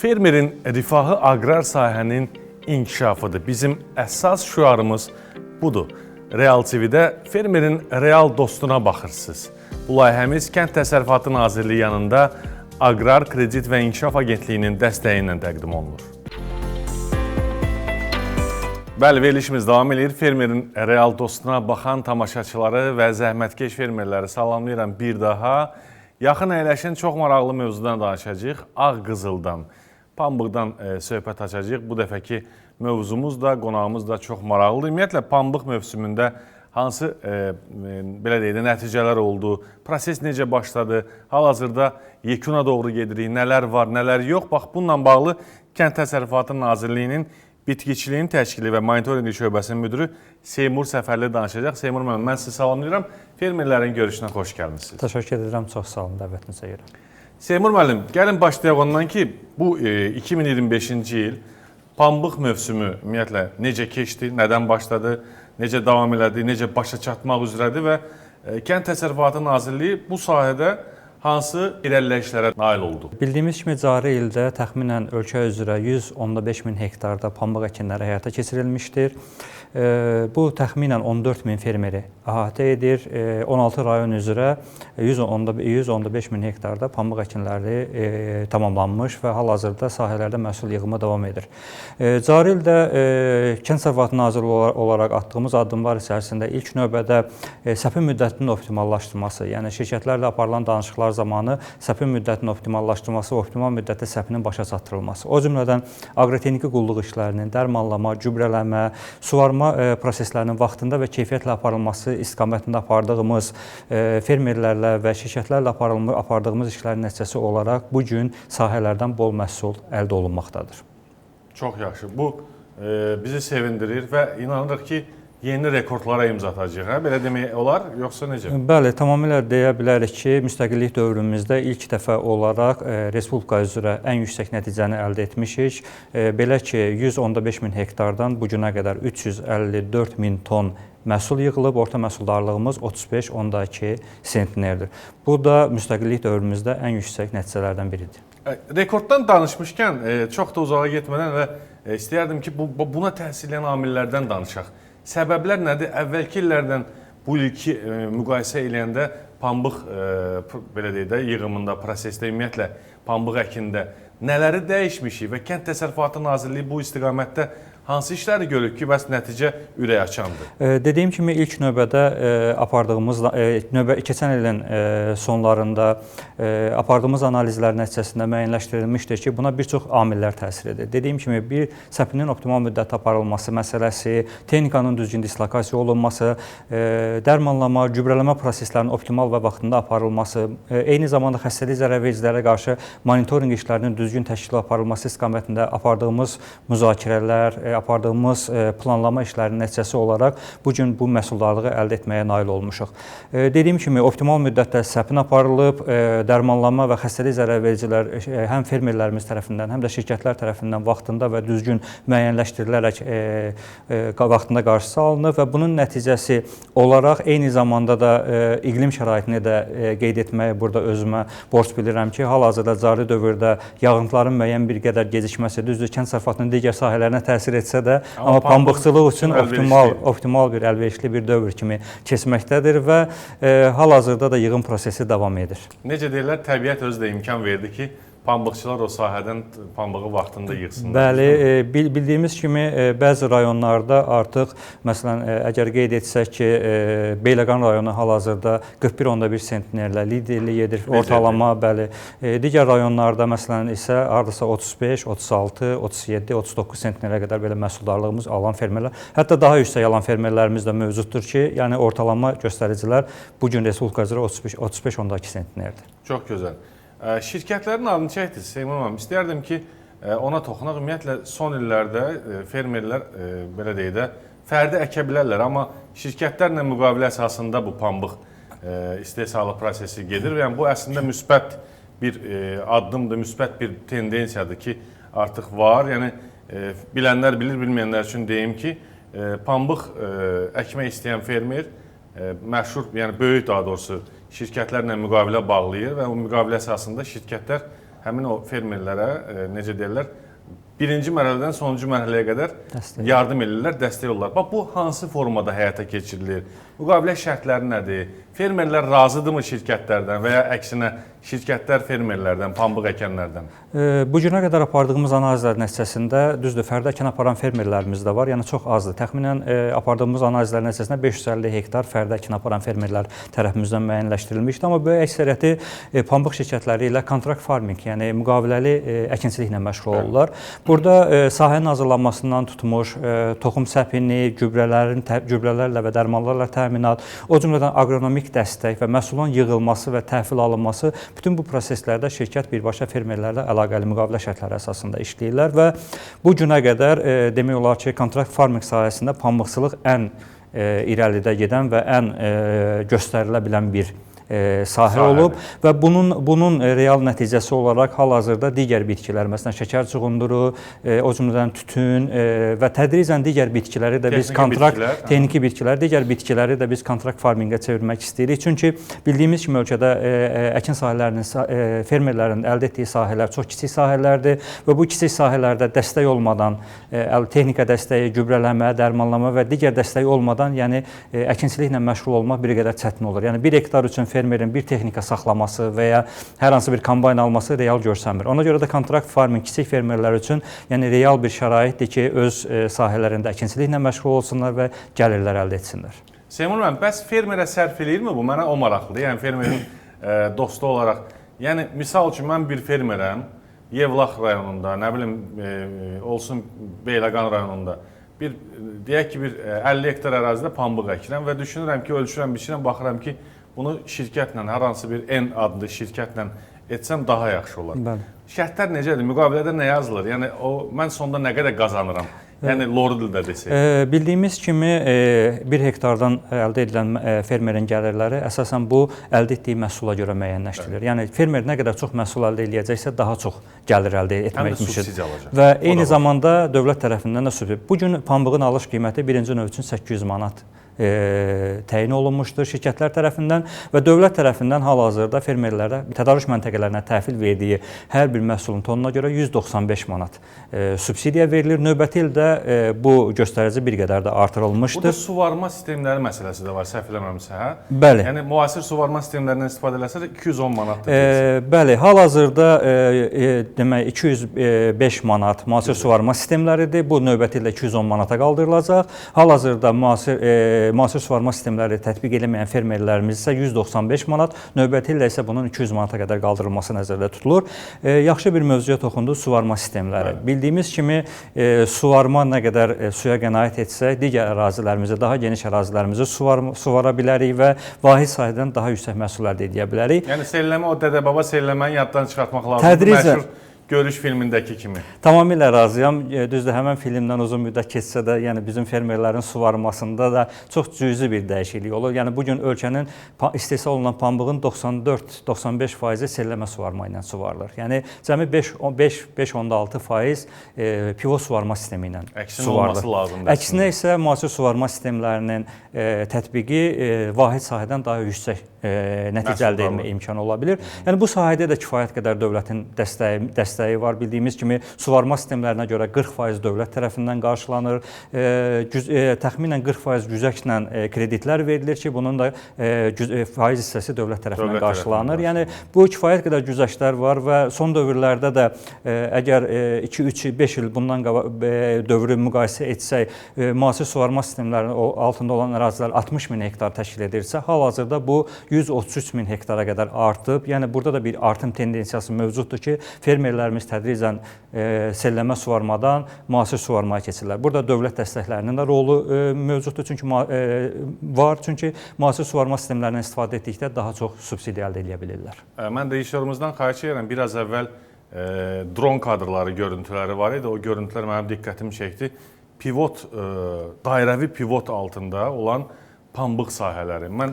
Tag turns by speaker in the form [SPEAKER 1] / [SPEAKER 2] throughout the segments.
[SPEAKER 1] Fermerin rifahı aqrar sahənin inkişafıdır. Bizim əsas şüarımız budur. Real TV-də fermerin real dostuna baxırsınız. Bu layihəmiz Kənd Təsərrüfatı Nazirliyi yanında Aqrar Kredit və İnkişaf Agentliyinin dəstəyi ilə təqdim olunur. Bəli, verilişimiz davam edir. Fermerin real dostuna baxan tamaşaçıları və zəhmətkeş fermerləri salamlayıram bir daha. Yaxın əyləşin, çox maraqlı mövzudan danışacağıq. Ağ qızıldan, pambıqdan söhbət açacağıq. Bu dəfəki mövzumuz da, qonağımız da çox maraqlıdır. Ümumiyyətlə, pambıq mövsümündə hansı belə deyək də, nəticələr oldu, proses necə başladı, hal-hazırda yekuna doğru gedirik, nələr var, nələr yox. Bax, bununla bağlı Kənd Təsərrüfatı Nazirliyinin Bitkiçiliyin Təşkili və Monitorinqi Şöbəsinin müdiri Seymur Səfərli danışacaq. Seymur müəllim, mən sizi salamlayıram. Fermerlərin görüşünə xoş gəlmisiniz.
[SPEAKER 2] Təşəkkür edirəm, çox sağ olun dəvətinizə görə.
[SPEAKER 1] Seymur müəllim, gəlin başlayaq ondan ki, bu 2025-ci il pambıq mövsümü ümumiyyətlə necə keçdi, nədən başladı, necə davam elədi, necə başa çatmaq üzrədir və Kənd Təsərrüfatı Nazirliyi bu sahədə hansı irəliləyişlərə nail oldu?
[SPEAKER 2] Bildiyimiz kimi cari ildə təxminən ölkə üzrə 100,5 min hektarda pambıq əkinləri həyata keçirilmişdir. Bu təxminən 14 min fermeri əhatə edir. 16 rayon üzrə 100,5 min hektarda pambıq əkinləri tamamlanmış və hal-hazırda sahələrdə məhsul yığımı davam edir. Cari ildə Kənd Təsərrüfatı Nazirliyi olaraq atdığımız addımlar içərisində ilk növbədə səpin müddətinin optimallaşdırılması, yəni şirkətlərlə aparılan danışıqlar zamanı səpin müddətinin optimallaşdırılması və optimal müddətdə səpinin başa çatdırılması. O cümlədən aqrotexniki qulluq işlərinin, dərmanlama, gübrələmə, suvarma proseslərinin vaxtında və keyfiyyətlə aparılması istiqamətində apardığımız fermerlərlə və şirkətlərlə apardığımız işlərin nəticəsi olaraq bu gün sahələrdən bol məhsul əldə olunmaqdadır.
[SPEAKER 1] Çox yaxşı. Bu bizi sevindirir və inanırıq ki, yeni rekordlara imza atacaq. Hə? Belə demək olar, yoxsa necə?
[SPEAKER 2] Bəli, tamamilə deyə bilərik ki, müstəqillik dövrümüzdə ilk dəfə olaraq respublika üzrə ən yüksək nəticəni əldə etmişik. Belə ki, 100,5 min hektardan bu günə qədər 354 min ton məhsul yığılıb, orta məhsuldarlığımız 35,2 sentnerdir. Bu da müstəqillik dövrümüzdə ən yüksək nəticələrdən biridir.
[SPEAKER 1] Rekorddan danışmışkən, çox da uzağa getmədən və istəyərdim ki, buna təsir edən amillərdən danışaq. Səbəblər nədir? Əvvəlki illərdən bu ilki müqayisə eləyəndə pambıq belə deyək də, yığımında, prosesdə, ümumiyyətlə pambıq əkində nələri dəyişmişik və Kənd Təsərrüfatı Nazirliyi bu istiqamətdə hansı işləri görür ki, bəs nəticə ürək açandır?
[SPEAKER 2] Dediyim kimi ilk növbədə apardığımız keçən ilin sonlarında apardığımız analizlər nəticəsində müəyyənləşdirilmişdir ki, buna bir çox amillər təsir edir. Dediyim kimi bir səpinin optimal müddətdə aparılması məsələsi, texnikanın düzgün dislokasiya olunması, dərmanlama, gübrələmə proseslərinin optimal və vaxtında aparılması, eyni zamanda xəstəlik zərərvericilərə qarşı monitorinq işlərinin düzgün təşkil aparılması istiqamətində apardığımız müzakirələr, apardığımız planlama işlərinin nəticəsi olaraq bu gün bu məhsuldarlığı əldə etməyə nail olmuşuq. Dediyim kimi optimal müddətdə səpin aparılıb, dərmanlama və xəstəlik zərərvericilər həm fermerlərimiz tərəfindən, həm də şirkətlər tərəfindən vaxtında və düzgün müəyyənləşdirilərək vaxtında qarşısı alınıb və bunun nəticəsi olaraq eyni zamanda da iqlim şəraitini də qeyd etməyi burada özümə borc bilirəm ki, hal-hazırda cari dövrdə yağıntıların müəyyən bir qədər gecikməsi, düzdür, kənd təsərrüfatının digər sahələrinə təsir etsə də, amma pambıqçılıq üçün optimal bir əlverişli bir dövr kimi keçməkdədir və hal-hazırda da yığım prosesi davam edir.
[SPEAKER 1] Necə deyirlər, təbiət özü də imkan verdi ki, pambıqçılar o sahədən pambığı vaxtında yığsınlar.
[SPEAKER 2] Bəli, bildiyimiz kimi bəzi rayonlarda artıq, məsələn, əgər qeyd etsək ki, Beyləqan rayonu hal-hazırda 41,1 sentnerlə liderlik edir, ortalama, bəli. Digər rayonlarda, məsələn, isə hardasa 35, 36, 37, 39 sentnerə qədər belə məhsuldarlığımız alan fermerlər, hətta daha yüksək alan fermerlərimiz də mövcuddur ki, yəni ortalama göstəricilər bu gün respublika üzrə 35,2 sentnerdir.
[SPEAKER 1] Çox gözəl. Şirkətlərin adını çəkdiniz, Seymur müəllim. İstəyərdim ki, ona toxunaq. Ümumiyyətlə, son illərdə fermerlər, belə deyək də, fərdi əkə bilərlər, amma şirkətlərlə müqavilə əsasında bu pambıq istehsalı prosesi gedir. Yəni, bu əslində müsbət bir addımdır, müsbət bir tendensiyadır ki, artıq var. Yəni, bilənlər bilir, bilməyənlər üçün deyim ki, pambıq əkmək istəyən fermer məşhur, yəni böyük daha doğrusu şirkətlərlə müqavilə bağlayır və o müqavilə əsasında şirkətlər həmin o fermerlərə, necə deyirlər, birinci mərhələdən sonuncu mərhələyə qədər dəstək yardım edirlər, dəstək olurlar. Bax, bu hansı formada həyata keçirilir? Müqavilə şərtləri nədir? Fermerlər razıdırmı şirkətlərdən və ya əksinə şirkətlər fermerlərdən, pambıq əkənlərdən?
[SPEAKER 2] Bu günə qədər apardığımız analizlər nəticəsində, düzdür, fərdi əkin aparan fermerlərimiz də var, yəni çox azdır. Təxminən apardığımız analizlər nəticəsində 550 hektar fərdi əkin aparan fermerlər tərəfimizdən müəyyənləşdirilmişdi. Amma böyük əksəriyyəti pambıq şirkətləri ilə kontrakt farming, yəni müqaviləli əkinçiliklə məşğul olurlar. Burada sahənin hazırlanmasından tutmuş, toxum səpini, gübrələrlə və dərmanlarla təminat, o cümlədən aqronomik dəstək və məhsulun yığılması və təhvil alınması, bütün bu proseslərdə şirkət birbaşa fermerlərlə əlaqəli müqavilə şərtləri əsasında işləyirlər və bu günə qədər demək olar ki, kontrakt farming sahəsində pambıqçılıq ən irəlidə gedən və ən göstərilə bilən bir sahə olub və bunun real nəticəsi olaraq hal-hazırda digər bitkilər, məsələn şəkər çuğunduru, o cümlədən tütün və tədricən digər bitkiləri də biz texniki bitkilər, digər bitkiləri də biz kontrakt farmingə çevirmək istəyirik. Çünki bildiyimiz kimi ölkədə əkin sahələrinin, fermerlərin əldə etdiyi sahələr çox kiçik sahələrdir və bu kiçik sahələrdə dəstək olmadan, texnika dəstəyi, gübrələmə, dərmanlama və digər dəstəyi olmadan, yəni əkinçiliklə məşğul olmaq bir qədər çətin olur. Yəni 1 hektar üçün fermerin bir texnika saxlaması və ya hər hansı bir kombayn alması real görsənmir. Ona görə də kontrakt farming kiçik fermerlər üçün, yəni real bir şəraitdir ki, öz sahələrində əkinçiliklə məşğul olsunlar və gəlirlər əldə etsinlər.
[SPEAKER 1] Seymur müəllim, bəs fermerə sərf eləyirmi bu? Mənə o maraqlıdır. Yəni fermerin dostu olaraq. Yəni misal üçün mən bir fermerəm, Yevlax rayonunda, nə bilim olsun Beyləqan rayonunda. Bir deyək ki, bir 50 hektar ərazidə pambıq əkirəm və düşünürəm ki, ölçürəm, biçirəm, baxıram ki, bunu şirkətlə, hər hansı bir N adlı şirkətlə etsəm daha yaxşı olar. Bəli. Şərtlər necədir? Müqavilədə nə yazılır? Yəni mən sonda nə qədər qazanıram? Yəni loru dildə desək.
[SPEAKER 2] Bildiyimiz kimi 1 hektardan əldə edilən fermerin gəlirləri əsasən bu əldə etdiyi məhsula görə müəyyənləşdirilir. Evet. Yəni fermer nə qədər çox məhsul əldə eləyəcəksə daha çox gəlir əldə etmək mümkündür. Və eyni zamanda dövlət tərəfindən də subsidiya. Bu gün pambığın alış qiyməti birinci növ üçün 800 manat təyin olunmuşdur şirkətlər tərəfindən və dövlət tərəfindən hal-hazırda fermerlərə tədarük məntəqələrinə təhvil verdiyi hər bir məhsulun tonuna görə 195 manat subsidiya verilir. Növbəti ildə bu göstərici bir qədər də artırılmışdır.
[SPEAKER 1] Burada suvarma sistemləri məsələsi də var, səhv eləmirəmsə, hə?
[SPEAKER 2] Bəli.
[SPEAKER 1] Yəni müasir suvarma sistemlərindən istifadə eləsə 210 manatdır.
[SPEAKER 2] Bəli, hal-hazırda demək 205 manat müasir suvarma sistemləridir. Bu növbəti ildə 210 manata qaldırılacaq. Hal-hazırda müasir suvarma sistemləri tətbiq eləməyən fermerlərimiz isə 195 manat, növbəti ildə isə bunun 200 manata qədər qaldırılması nəzərdə tutulur. Yaxşı bir mövzuya toxundu suvarma sistemləri. Evet. Bildiyimiz kimi suvarma nə qədər suya qənaət etsək, digər ərazilərimizi, daha geniş ərazilərimizi suvara bilərik və vahid sahədən daha yüksək məhsul əldə edə bilərik.
[SPEAKER 1] Yəni selləmə, o dədə-baba selləməni yaddan çıxartmaq lazımdır. Məşhur Görüş filmindəki kimi.
[SPEAKER 2] Tamamilə razıyam. Düzdür, həmən filmdən uzun müddət keçsə də, yəni bizim fermerlərin suvarmasında da çox cüzi bir dəyişiklik olur. Yəni bu gün ölkənin istehsal olunan pambığın 94-95% selləmə suvarma ilə suvarılır. Yəni cəmi 5-5,6% pivot suvarma sistemi ilə suvarılır.
[SPEAKER 1] Əksinə olması lazımdır.
[SPEAKER 2] Əksinə isə müasir suvarma sistemlərinin tətbiqi vahid sahədən daha yüksək nəticə əldə etmə imkanı ola bilir. Yəni bu sahədə də kifayət qədər dövlətin dəstəyi var. Bildiyimiz kimi suvarma sistemlərinə görə 40% dövlət tərəfindən qarşılanır. Təxminən 40% güzəştlə kreditlər verilir ki, bunun da faiz hissəsi dövlət tərəfindən qarşılanır. Yəni bu kifayət qədər güzəştlər var və son dövrlərdə də əgər 2, 3, 5 il bundan dövrü müqayisə etsək, müasir suvarma sistemlərinin altında olan ərazilər 60 min hektar təşkil edirsə, hal-hazırda bu 133 min hektara qədər artıb. Yəni burada da bir artım tendensiyası mövcuddur ki, fermerlərimiz tədricən selləmə suvarmadan müasir suvarmaya keçirlər. Burada dövlət dəstəklərinin də rolu mövcuddur, çünki var, çünki müasir suvarma sistemlərindən istifadə etdikdə daha çox subsidiya əldə edə bilirlər.
[SPEAKER 1] Mən rejissorumuzdan xahiş edirəm, biraz əvvəl dron kadrları, görüntüləri var idi. O görüntülər mənim diqqətimi çəkdi. Pivot, dairəvi pivot altında olan pambıq sahələri. Mən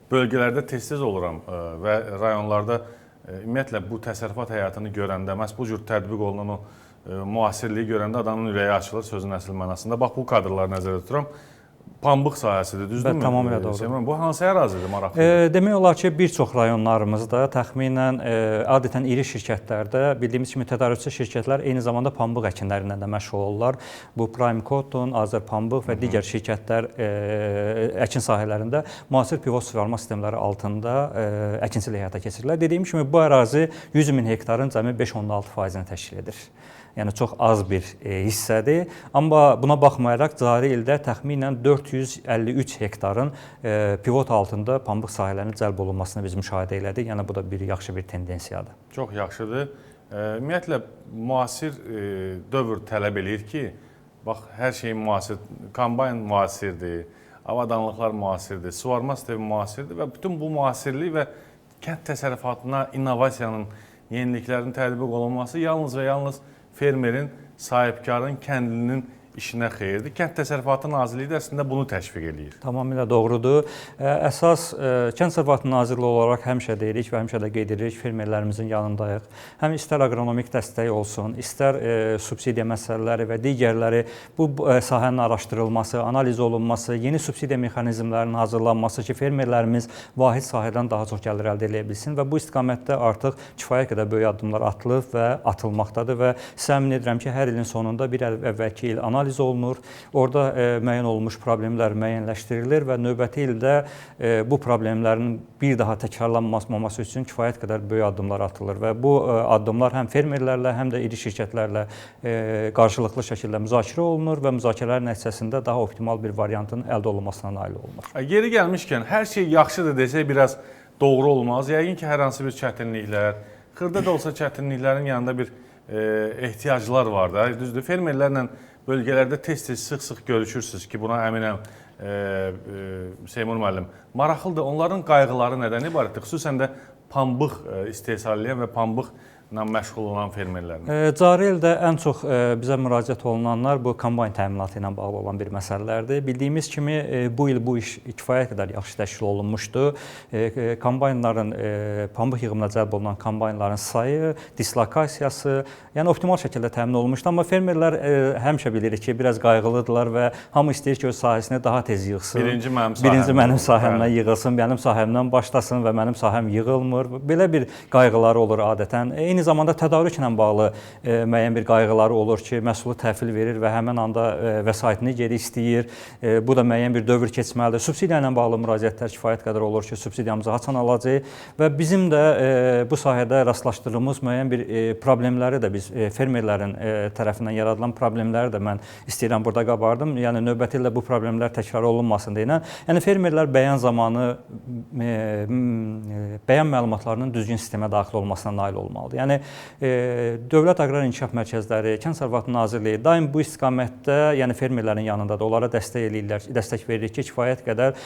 [SPEAKER 1] bölgələrdə tez-tez oluram və rayonlarda ümumiyyətlə bu təsərrüfat həyatını görəndə, məhz bu cür tətbiq olunan o müasirliyi görəndə adamın ürəyi açılır sözün əsl mənasında. Bax, bu kadrları nəzərdə tuturam. pambıq sahəsidir, düzdürmü?
[SPEAKER 2] Tamamilə doğrudur.
[SPEAKER 1] Bu hansı ərazidir, maraqlıdır?
[SPEAKER 2] Demək olar ki, bir çox rayonlarımızda təxminən adətən iri şirkətlərdə bildiyimiz kimi tədarükçü şirkətlər eyni zamanda pambıq əkinlərindən də məşğul olurlar. Bu Prime Cotton, Azərpambıq və digər şirkətlər əkin sahələrində müasir pivot suvarma sistemləri altında əkinçilik həyata keçirirlər. Dediyim kimi bu ərazi 100 min hektarın cəmi 5,6%-ni təşkil edir. Yəni çox az bir hissədir. Amma buna baxmayaraq cari ildə təxminən 453 hektarın pivot altında pambıq sahələrinin cəlb olunmasını biz müşahidə elədik. Yəni bu da bir yaxşı bir tendensiyadır.
[SPEAKER 1] Çox yaxşıdır. Ümumiyyətlə müasir dövr tələb eləyir ki, bax hər şey müasir, kombayn müasirdir, avadanlıqlar müasirdir, suvarma sistemi müasirdir və bütün bu müasirlik və kənd təsərrüfatına innovasiyanın, yeniliklərin tətbiq olunması yalnız və yalnız fermerin, sahibkarın, kəndlinin işinə xeyirdir. Kənd Təsərrüfatı Nazirliyi də əslində bunu təşviq eləyir.
[SPEAKER 2] Tamamilə doğrudur. Əsas Kənd Təsərrüfatı Nazirliyi olaraq həmişə deyirik və həmişə də qeyd edirik, fermerlərimizin yanındayıq. Həm istər aqronomik dəstək olsun, istər subsidiya məsələləri və digərləri, bu sahənin araşdırılması, analiz olunması, yeni subsidiya mexanizmlərinin hazırlanması ki, fermerlərimiz vahid sahədən daha çox gəlir əldə edə bilsin və bu istiqamətdə artıq kifayət qədər böyük addımlar atılıb və atılmaqdadır və sizə əmin edirəm ki, hər ilin sonunda bir əvvəlki il analiz olunur, orada müəyyən olunmuş problemlər müəyyənləşdirilir və növbəti ildə bu problemlərin bir daha təkrarlanmaması üçün kifayət qədər böyük addımlar atılır və bu addımlar həm fermerlərlə, həm də iri şirkətlərlə qarşılıqlı şəkildə müzakirə olunur və müzakirələr nəticəsində daha optimal bir variantın əldə olunmasına nail olunur.
[SPEAKER 1] Yeri gəlmişkən, hər şey yaxşıdır desək biraz doğru olmaz. Yəqin ki, hər hansı bir çətinliklər, xırda da olsa çətinliklərin yanında bir ehtiyaclar var da, düzdür? Fermerlərlə bölgələrdə tez-tez, sıx-sıx görüşürsünüz ki, buna əminəm Seymur müəllim. Maraqlıdır, onların qayğıları nədən ibarətdir? Xüsusən də pambıq istehsal edən və pambıqla məşğul olan fermerlərin.
[SPEAKER 2] Cari ildə ən çox bizə müraciət olunanlar bu kombayn təminatı ilə bağlı olan bir məsələlərdir. Bildiyimiz kimi bu il bu iş kifayət qədər yaxşı təşkil olunmuşdu. Kombaynların, pambıq yığımına cəlb olunan kombaynların sayı, dislokasiyası, yəni optimal şəkildə təmin olunmuşdu. Amma fermerlər həmişə bilirik ki, biraz qayğılıdırlar və hamı istəyir ki, öz sahəsini daha tez yığsın.
[SPEAKER 1] Birinci mənim sahəmdən.
[SPEAKER 2] Birinci mənim sahəmdən yığılsın, mənim sahəmdən başlasın və mənim sahəm yığılmır. Belə bir qayğıları olur adətən. Eyni zamanda tədarüklə bağlı müəyyən bir qayğıları olur ki, məhsulu təhvil verir və həmən anda vəsaitini geri istəyir. Bu da müəyyən bir dövr keçməlidir. Subsidiya ilə bağlı müraciətlər kifayət qədər olur ki, subsidiyamızı haçan alacağıq və bizim də bu sahədə rastlaşdırdığımız müəyyən bir problemləri də biz fermerlərin tərəfindən yaradılan problemləri də mən istəyirəm burada qabardım. Yəni növbəti ildə bu problemlər təkrar olunmasın deyilən. Yəni fermerlər bəyan zamanı bəyan məlumatlarının düzgün sistemə daxil olmasına nail olmalıdır. Yəni Dövlət Aqrar İnkişaf Mərkəzləri, Kənd Təsərrüfatı Nazirliyi daim bu istiqamətdə, yəni fermerlərin yanındadır, onlara dəstək eləyirlər, dəstək veririk ki, kifayət qədər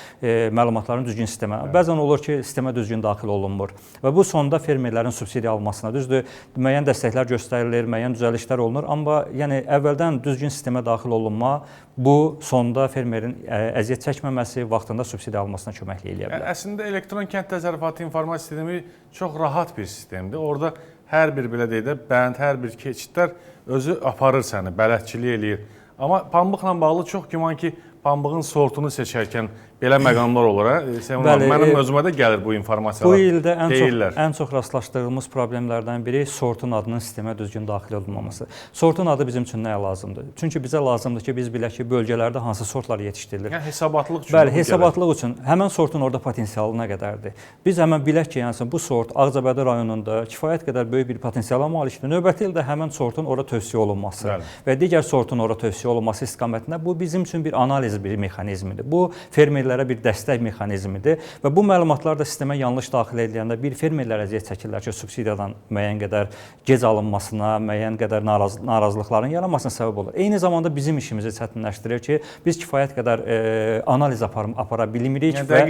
[SPEAKER 2] məlumatların düzgün sistemə. Bəzən olur ki, sistemə düzgün daxil olunmur və bu sonda fermerlərin subsidiya almasına, düzdür, müəyyən dəstəklər göstərilir, müəyyən düzəlişlər olunur, amma yəni əvvəldən düzgün sistemə daxil olunma bu sonda fermerin əziyyət çəkməməsi, vaxtında subsidiya almasına köməklik eləyə bilər.
[SPEAKER 1] Əslində elektron kənd təsərrüfatı informasiya sistemi çox rahat bir sistemdir. Orada hər bir belə deyək də, bənd, hər bir keçidlər özü aparır səni, bələdçilik eləyir. Amma pambıqla bağlı çox güman ki, pambığın sortunu seçərkən belə məqamlar olur. Hə? Bəli, mənim özümə də gəlir bu informasiyalar.
[SPEAKER 2] Bu ildə ən çox rastlaşdığımız problemlərdən biri sortun adının sistemə düzgün daxil olunmaması. Sortun adı bizim üçün nəyə lazımdır? Çünki bizə lazımdır ki, biz bilək ki, bölgələrdə hansı sortlar yetişdirilir.
[SPEAKER 1] Yəni hesabatlıq üçün.
[SPEAKER 2] Bəli, hesabatlıq üçün. Həmən sortun orada potensialı nə qədərdir? Biz həmən bilək ki, yəni bu sort Ağcabədi rayonunda kifayət qədər böyük bir potensiala malikdir. Növbəti ildə həmən sortun ora tövsiyə olunması. Bəli. Və digər sortun ora tövsiyə olunması istiqamətində bu bizim üçün bir analiz bir mexanizmidir. Bu fermerlərə bir dəstək mexanizmidir və bu məlumatlar da sistemə yanlış daxil ediləndə bir fermerlər əziyyət çəkirlər ki, subsidiyadan müəyyən qədər gec alınmasına, müəyyən qədər narazılıqların yaranmasına səbəb olur. Eyni zamanda bizim işimizi çətinləşdirir ki, biz kifayət qədər analiz apara bilmirik
[SPEAKER 1] yəni,
[SPEAKER 2] və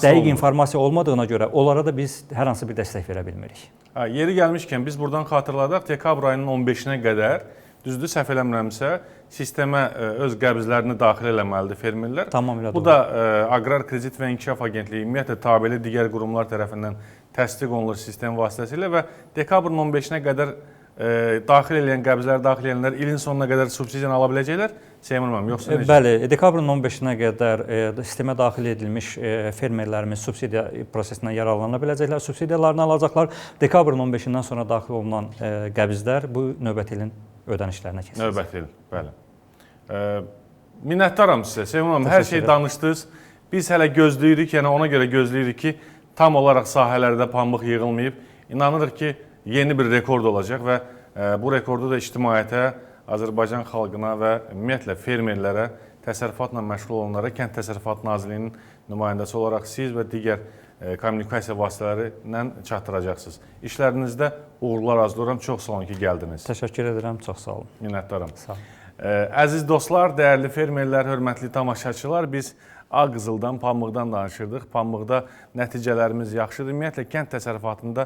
[SPEAKER 2] dəqiq informasiya olmadığına görə onlara da biz hər hansı bir dəstək verə bilmirik.
[SPEAKER 1] Hə, yeri gəlmişkən biz buradan xatırladaq, dekabr ayının 15-nə qədər, düzdür, səhv eləmirəmsə, sistemə öz qəbzlərini daxil eləməlidir fermerlər.
[SPEAKER 2] Tamamilə
[SPEAKER 1] doğru. Bu da Aqrar Kredit və İnkişaf Agentliyi, ümumiyyətlə tabeli digər qurumlar tərəfindən təsdiq olunur sistem vasitəsilə və dekabrın 15-nə qədər daxil eləyən, qəbzləri daxil edənlər ilin sonuna qədər subsidiyanı ala biləcəklər? Seymur müəllim, yoxsa necə?
[SPEAKER 2] Bəli, dekabrın 15-nə qədər sistemə daxil edilmiş fermerlərimiz subsidiya prosesindən yararlana biləcəklər, subsidiyalarını alacaqlar. Dekabrın 15-dən sonra daxil olunan qəbzlər bu növbəti ilin ödənişlərinə keçiriləcək.
[SPEAKER 1] Növbəti il, bəli. Minnətdaram sizə. Seymur müəllim, hər şey danışdınız. Biz hələ gözləyirik, yəni ona görə gözləyirik ki, tam olaraq sahələrdə pambıq yığılmayıb. İnanırıq ki, yeni bir rekord olacaq və bu rekordu da ictimaiyyətə, Azərbaycan xalqına və ümumiyyətlə fermerlərə, təsərrüfatla məşğul olanlara Kənd Təsərrüfatı Nazirliyinin nümayəndəsi olaraq siz və digər kommunikasiya vasitələri ilə çatdıracaqsınız. İşlərinizdə uğurlar arzulayıram. Çox sağ olun ki, gəldiniz.
[SPEAKER 2] Təşəkkür edirəm, çox sağ olun.
[SPEAKER 1] Minnətdaram.
[SPEAKER 2] Sağ olun.
[SPEAKER 1] Əziz dostlar, dəyərli fermerlər, hörmətli tamaşaçılar, biz Ağqızıldan, pambıqdan danışırdıq. Pambıqda nəticələrimiz yaxşıdır. Ümumiyyətlə, kənd təsərrüfatında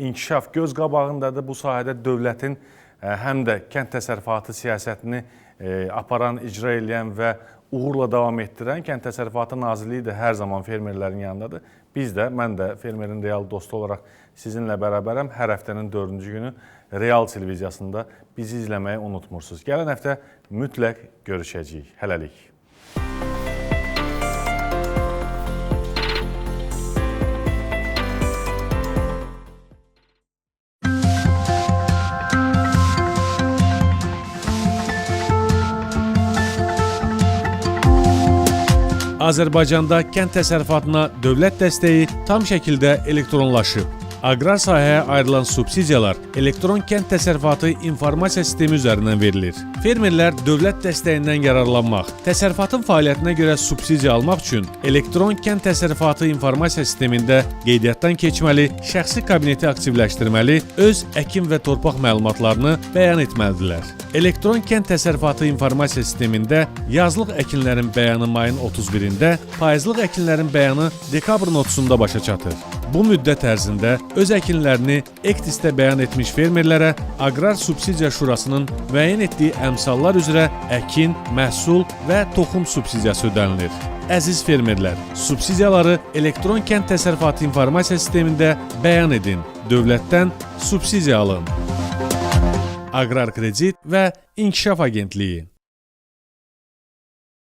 [SPEAKER 1] inkişaf göz qabağındadır. Bu sahədə dövlətin həm də kənd təsərrüfatı siyasətini aparan, icra eləyən və uğurla davam etdirən Kənd Təsərrüfatı Nazirliyi də hər zaman fermerlərin yanındadır. Biz də, mən də fermerin real dostu olaraq sizinlə bərabərəm. Hər həftənin 4-cü günü Real televiziyasında bizi izləməyi unutmursunuz. Gələn həftə mütləq görüşəcəyik. Hələlik. Azərbaycanda kənd təsərrüfatına dövlət dəstəyi tam şəkildə elektronlaşıb. Aqrar sahəyə ayrılan subsidiyalar elektron kənd təsərrüfatı informasiya sistemi üzərindən verilir. Fermerlər dövlət dəstəyindən yararlanmaq, təsərrüfatın fəaliyyətinə görə subsidiya almaq üçün elektron kənd təsərrüfatı informasiya sistemində qeydiyyatdan keçməli, şəxsi kabineti aktivləşdirməli, öz əkin və torpaq məlumatlarını bəyan etməlidirlər. Elektron kənd təsərrüfatı informasiya sistemində yazlıq əkinlərin bəyanı mayın 31-də, payızlıq əkinlərin bəyanı dekabrın 30-unda başa çatır. Bu müddət ərzində öz əkinlərini Ektisdə bəyan etmiş fermerlərə Aqrar Subsidiya Şurasının müəyyən etdiyi əmsallar üzrə əkin, məhsul və toxum subsidiyası ödənilir. Əziz fermerlər, subsidiyaları elektron kənd təsərrüfatı informasiya sistemində bəyan edin, dövlətdən subsidiya alın. Aqrar Kredit və İnkişaf Agentliyi.